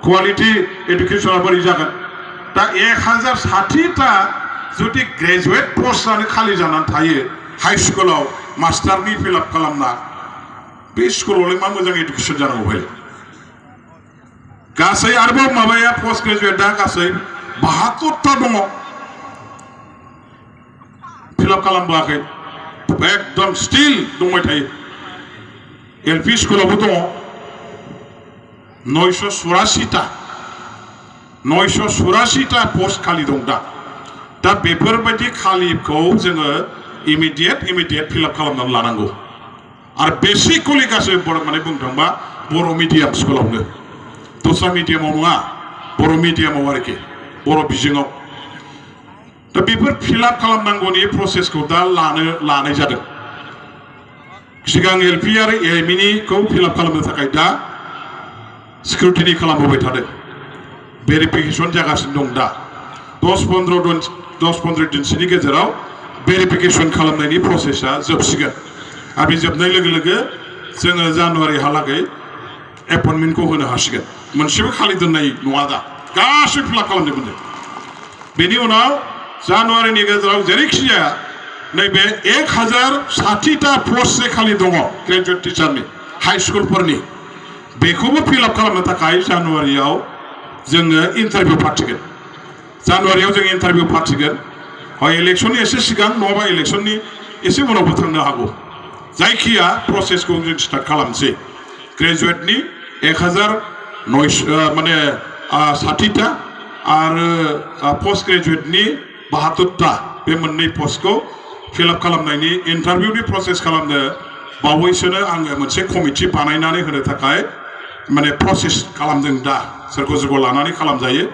quality education बोरै जागोन दा 1060टा जुदि ग्रेजुवेट पोस्ट जानो खालि जानानै थायो हाई स्कुलाव मास्टारनि फिलआप खालामना बे स्कुलावलाय मा मोजां एडुकेशन जानांगौ बेलाय गासै आरोबाव माबाया पोस्ट ग्रेजुवेटआ गासै 72टा दङ फिलआप खालामबोआखै एकदम स्टिल दंबाय थायो एलपि स्कुलावबो दङ 984टा पोस्ट खालि दं दा बेफोरबायदि खालिखौ जोङो इमिडिएट फिलआप खालामनानै लानांगौ आरो बेसिकलि गासै माने बुंनो थांबा बर' मिडियाम स्कुलावनो दस्रा मिडियामाव नङा बर' मिडियामाव आरोखि बर' बिजोङाव दा बेफोर फिलआप खालामनांगौनि प्रसेसखौ दा लानाय जादों सिगां एलपि आरो एमइनिखौ फिलआप खालामनो थाखाय दा स्क्रुटिनि खालामबोबाय थादों भेरिफिकेसन जागासिनो दं दा 10-15 दिनसोनि गेजेराव भेरिफिकेसन खालामनायनि प्रसेसा जोबसिगोन आरो बे जोबनाय लोगो लोगो जोङो जानुवारिहालागै एपइन्टमेन्टखौ होनो हासिगोन मोनसेबो खालि दोननाय नङा दा गासै फिलआप खालामजोबगोन बेनि उनाव जानुवारिनि गेजेराव जेरैखि जाया नैबे 1060टा पस्ट खालि दङ ग्रेजुवेट टिचारनि हाई स्कुलफोरनि बेखौबो फिलआप खालामनो थाखाय जानुवारियाव जोङो इन्टारभिउ फाथिगोन जानुवारियाव जों इन्टारभिउ फाथिगोन হয় इलेक्शननि एसे सिगां नङाबा इलेक्शननि एसे उनावबो थांनो हागौ जायखिया प्रसेसखौ जों स्टार्ट खालामसै ग्रेजुवेटनि 1060टा आरो पोस्ट ग्रेजुवेटनि 72टा बे मोननै पस्टखौ फिलआप खालामनायनि इन्टारभिउनि प्रसेस खालामनो बावैसोनो आङो मोनसे कमिटि बानायनानै होनो थाखाय माने प्रसेस खालामदों दा सोरखौ सोरखौ लानानै खालामजायो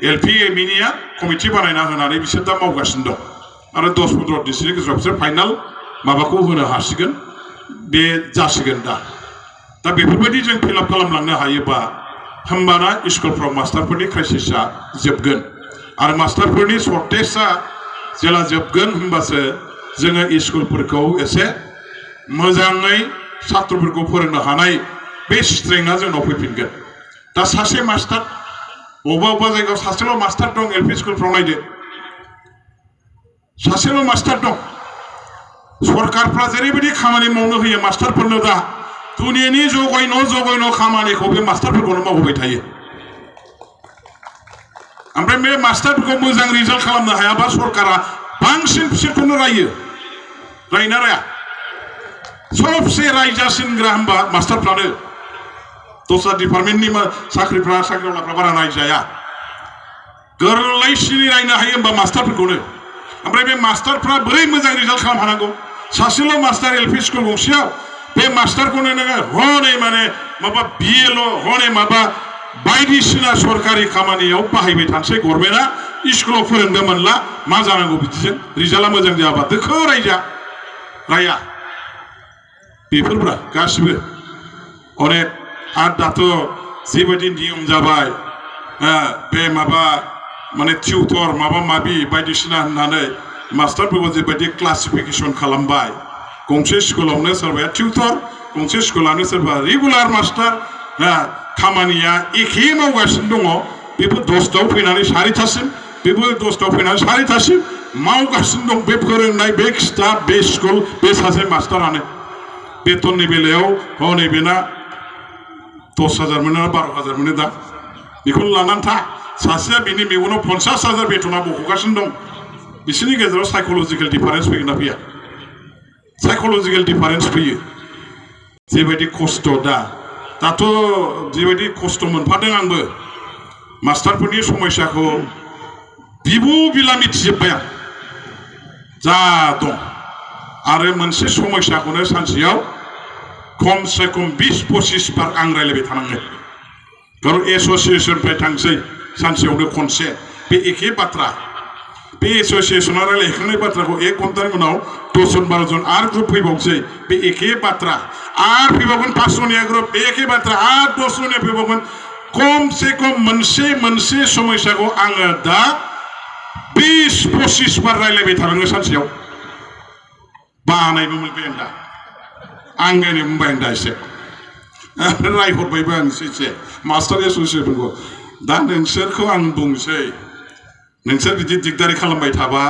एलपि एमइनिया कमिटि बानायना होनानै बिसोर दा मावगासिनो दं आरो 10-15 दिनसोनि गेजेराव बिसोर फाइनाल माबाखौ होनो हासिगोन बे जासिगोन दा बेफोरबायदि जों फिलआप खालामलांनो हायोबा होमबाना स्कुलफ्राव मास्टारफोरनि क्राइसिसआ जोबगोन आरो मास्टारफोरनि सर्टेजआ जेला जोबगोन होमबासो जोङो स्कुलफोरखौ एसे मोजाङै छात्रफोरखौ फोरोंनो हानाय बे स्ट्रेंथआ जोंनाव फैफिनगोन दा सासे मास्टार बबेबा जायगायाव सासेल' मास्टार दं एलपि स्कुलफ्राव नायदो सासेल' मास्टार दं सरकारफ्रा जेरैबायदि खामानि मावनो होयो मास्टारफोरनो दा दुनियानि जगायन' खामानिखौ बे मास्टारफोरखौनो मावहोबाय थायो ओमफ्राय बे मास्टारफोरखौ मोजां रिजाल्ट खालामनो हायाबा सरकारा बांसिन बिसोरखौनो रायो रायना राया सबसे रायजासिनग्रा होनबा मास्टारफ्रानो दस्रा डिपार्टमेन्टनि साख्रिआवलाफ्रा बारा नायजाया गोरलैसिनै रायनो हायो होनबा मास्टारफोरखौनो ओमफ्राय बे मास्टारफ्रा बोरै मोजां रिजाल्ट खालामनो हानांगौ सासेल' मास्टार एलपि स्कुल गंसेयाव बे मास्टारखौनो नोङो हनै माने माबा बिएल' हनै माबा बायदिसिना सरकारि खामानियाव बाहायबाय थानोसै गभर्नमेन्टआ स्कुलाव फोरोंनो मोनला मा जानांगौ बिदिजों रिजाल्टआ मोजां जायाबा दोखो राया बेफोरब्रा गासिबो अनेक आरो दाथ' जेबायदि नियम जाबाय बे माबा माने टिउटर माबा माबि बायदिसिना होननानै मास्टारफोरखौ जेबायदि क्लासिफिकेसन खालामबाय गंसे स्कुलावनो सोरबाया टिउटर गंसे स्कुलावनो सोरबा रेगुलार मास्टार खामानिया एखे मावगासिनो दङ बेबो 10टायाव फैनानै 4टासिम बेबो 10टायाव फैनानै 4टासिम मावगासिनो दं बे फोरोंनाय बे स्टाफ बे स्कुल बे सासे मास्टारानो बेथननि बेलायाव हनै बेना 10,000 मोनो 12,000 मोनो दा बेखौनो लानानै था सासेया बिनि मेगनाव 50,000 बेथना बख'गासिनो दं बिसोरनि गेजेराव साइक'लजिकेल डिफारेन्स फैगोन ना फैया साइक'लजिकेल डिफारेन्स फैयो जेबायदि खस्थ' दाथ' जेबायदि खस्थ' मोनफादों आंबो मास्टारफोरनि समस्याखौ बिला मिथिजोब्बाय आं जा दं आरो मोनसे समस्याखौनो सानसेयाव खमसे खम 20-25 बार आं रायलायबाय थानांगोन कारण एस'सियेसननिफ्राय थांसै सानसेयावनो खनसे बे एखे बाथ्रा बे एस'सियेसना रायलायखांनाय बाथ्राखौ 1 घन्टानि उनाव 10-12 जन आरो ग्रुप फैबावसै बे एखे बाथ्रा आरो फैबावगोन 5 जनिया ग्रुप बे एखे बाथ्रा आरो 10 जनिया फैबावगोन खमसे खम मोनसे समस्याखौ आङो दा 20-25 बार रायलायबाय थानांगौ सानसेयाव बानायबो मोनबाय आं दा आंगायनो मोनबाय आं दा एसे रायहरबायबो आं एसे मास्टार एस'सियेसनखौ दा नोंसोरखौ आं बुंसै नोंसोर बिदि दिगदारि खालामबाय थाबा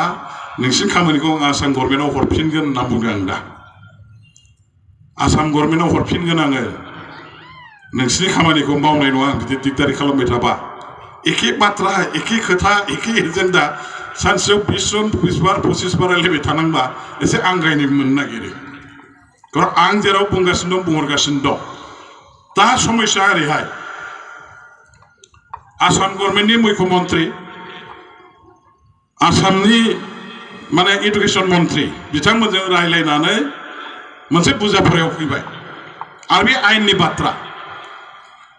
नोंसिनि खामानिखौ आसाम गभर्नमेन्टआव हरफिनगोन होनना बुंदों आं दा आसाम गभर्नमेन्टआव हरफिनगोन आङो नोंसिनि खामानिखौ मावनाय नङा आं बिदि दिगदारि खालामबाय थाबा एखे बाथ्रा एखे खोथा एखे एजेन्डा सानसेयाव 20 जन 20 बार 25 बार रायलायबाय थानांबा एसे आंगायनो मोननो नागिरो कारण आं जेराव बुंगासिनो दं बुंहरगासिनो दं दा समस्या ओरैहाय आसाम गभर्नमेन्टनि मुख्यमन्त्रि आसामनि माने एडुकेशन मन्त्रि बिथांमोनजों रायलायनानै मोनसे बुजाफोरायाव फैबाय आरो बे आयेननि बाथ्रा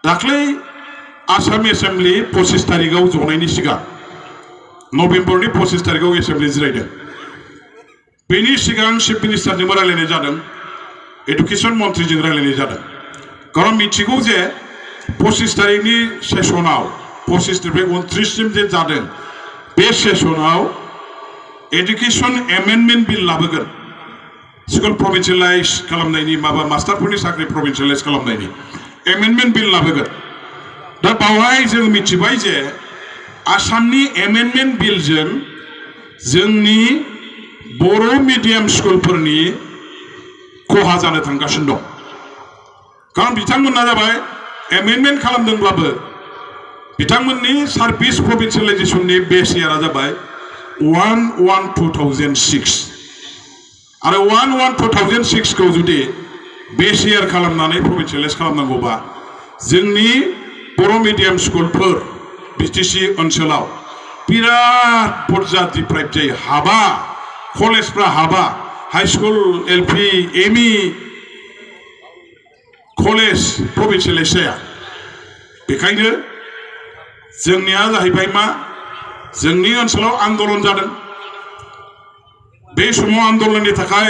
दाख्लै आसाम एसेम्बलि 25 तारिखआव जनायनि सिगां नभेम्बरनि 25 तारिखआव एसेम्बलि जिरायदों बेनि सिगां चिफ मिनिस्टारजोंबो रायलायनाय जादों एडुकेशन मन्त्रिजों रायलायनाय जादों कारण मिथिगौ जे 25 तारिखनि सेसनाव 25 निफ्राय 29 सिम जे जादों बे सेसनाव एडुकेशन एमेन्डमेन्ट बिल लाबोगोन स्कुल प्रभिन्सियेलाइज खालामनायनि माबा मास्टारफोरनि साख्रि प्रभिन्सियेलाइज खालामनायनि एमेन्डमेन्ट बिल लाबोगोन दा बावहाय जों मिथिबाय जे आसामनि एमेन्डमेन्ट बिलजों जोंनि बर' मिडियाम स्कुलफोरनि खहा जानो थांगासिनो दं कारण बिथांमोना जाबाय एमेन्डमेन्ट खालामदोंब्लाबो बिथांमोननि सार्भिस प्रभिन्सियेलाइजेसननि बेस इयारा जाबाय 1/1/2006 आरो 1/1/2006 खौ जुदि बेस इयार खालामनानै प्रभिन्सियेलाइज खालामनांगौबा जोंनि बर' मिडियाम स्कुलफोर बिटिसि ओनसोलाव बिराद बुरजा डिप्राइभ जायो हाबा कलेजफ्रा हाबा high school LP ME college provincialise जाया बेखायनो जोंनिया जाहैबाय मा जोंनि ओनसोलाव आन्दलन जादों बे समाव आन्दलननि थाखाय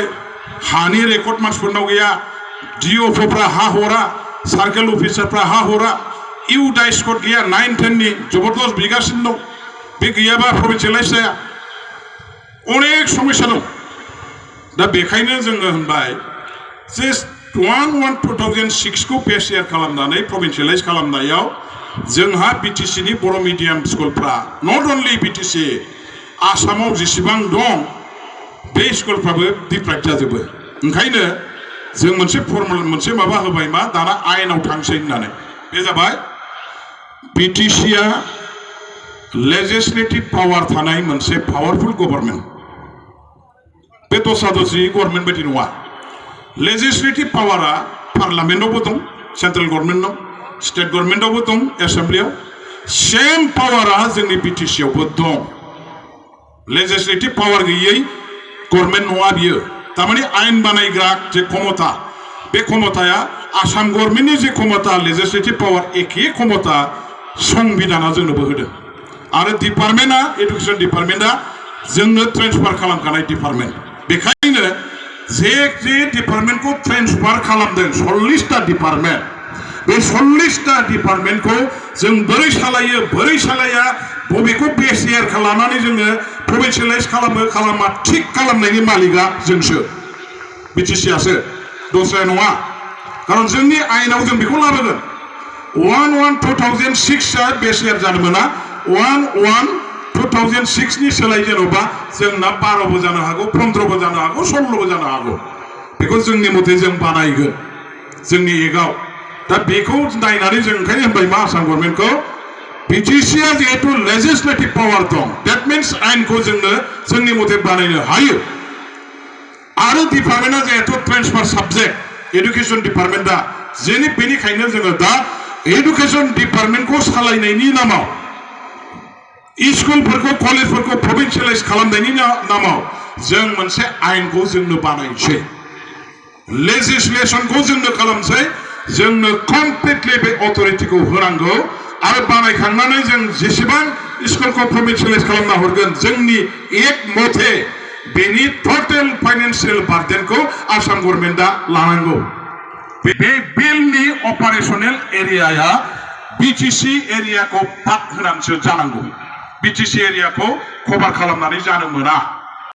हानि रेकर्ड मानसिफोरनाव गैया डिअफोफ्रा हा हरा सार्केल अफिसारफ्रा हा हरा इउ डाइस कड गैया 9-10 नि जबरदस्त बिगासिनो दं बे गैयाबा प्रभिन्सियेलाइज जाया अनेक समस्या दं दा बेखायनो जोङो होनबाय जे 1/1/2006 खौ बेस इयार खालामनानै प्रभिन्सियेलाइज खालामनायाव जोंहा बिटिसिनि बर' मिडियाम स्कुलफ्रा नट अनलि बिटिसि आसामाव जेसेबां दं बे स्कुलफ्राबो डिप्राइभ जाजोबो ओंखायनो जों मोनसे फर्मुला मोनसे माबा होबाय मा दाना आयेनाव थांसै होननानै बे जाबाय बिटिसिआ लेजिस्लेटिभ पावार थानाय मोनसे पावारफुल गभर्नमेन्ट बे दस्रा दस्रि गभर्नमेन्ट बायदि नङा लेजिस्लेटिभ पावारा पार्लामेन्टआवबो दं सेन्ट्रेल गभर्नमेन्टआव स्टेट गभर्नमेन्टआवबो दं एसेम्बलियाव सेम पावारा जोंनि बिटिसिआवबो दं लेजिस्लेटिभ पावार गैयै गभर्नमेन्ट नङा बियो तारमाने आयेन बानायग्रा जे क्षमता बे क्षमताया आसाम गभर्नमेन्टनि जे क्षमता लेजिस्लेटिभ पावार एखे क्षमता संबिधाना जोंनोबो होदों आरो डिपार्टमेन्टआ एडुकेशन डिपार्टमेन्टआ जोंनो ट्रेन्सफार खालामखानाय डिपार्टमेन्ट बेखायनो जे डिपार्टमेन्टखौ ट्रेन्सफार खालामदों 40टा डिपार्टमेन्ट बे 40टा डिपार्टमेन्टखौ जों बोरै सालायो बोरै सालाया बबेखौ बेस इयार खालामनानै जोङो प्रभिन्सियेलाइज खालामो खालामा थिक खालामनायनि मालिकआ जोंसो बिटिसिआसो दस्राया नङा कारण जोंनि आयेनाव जों बेखौ लाबोगोन 1/1/2006 आ बेस इयार जानो मोना 1/1/2006 नि सोलाय जेन'बा जोंना 12बो जानो हागौ 15बो जानो हागौ 16बो जानो हागौ बेखौ जोंनि मथे जों बानायगोन जोंनि एकआव दा बेखौ नायनानै जों ओंखायनो होनबाय मा आसाम गभर्नमेन्टखौ बिटिसिआ जिहेतु लेजिस्लेटिभ पावार दं दैट मीन्स आयेनखौ जोंनो जोंनि मथे बानायनो हायो आरो डिपार्टमेन्टआ जिहेतु ट्रेन्सफार साबजेक्ट एडुकेशन डिपार्टमेन्टआ जेनि बेनिखायनो जोङो दा एडुकेशन डिपार्टमेन्टखौ सालायनायनि नामाव स्कुलफोरखौ कलेजफोरखौ प्रभिन्सियेलाइज खालामनायनि नामाव जों मोनसे आयेनखौ जोंनो बानायसै लेजिस्लेशनखौ जोंनो खालामसै जोंनो कमप्लिटलि बे अथरिटिखौ होनांगौ आरो बानायखांनानै जों जेसेबां स्कुलखौ प्रभिन्सियेलाइज खालामना हरगोन जोंनि एक मथे बेनि टटेल फाइनान्सियेल बार्डेनखौ आसाम गभर्नमेन्टआ लानांगौ बे बिलनि अपारेशनेल एरियाया बिटिसि एरियाखौ भाग होनानैसो जानांगौ बिटिसि एरियाखौ कभार खालामनानै जानो मोना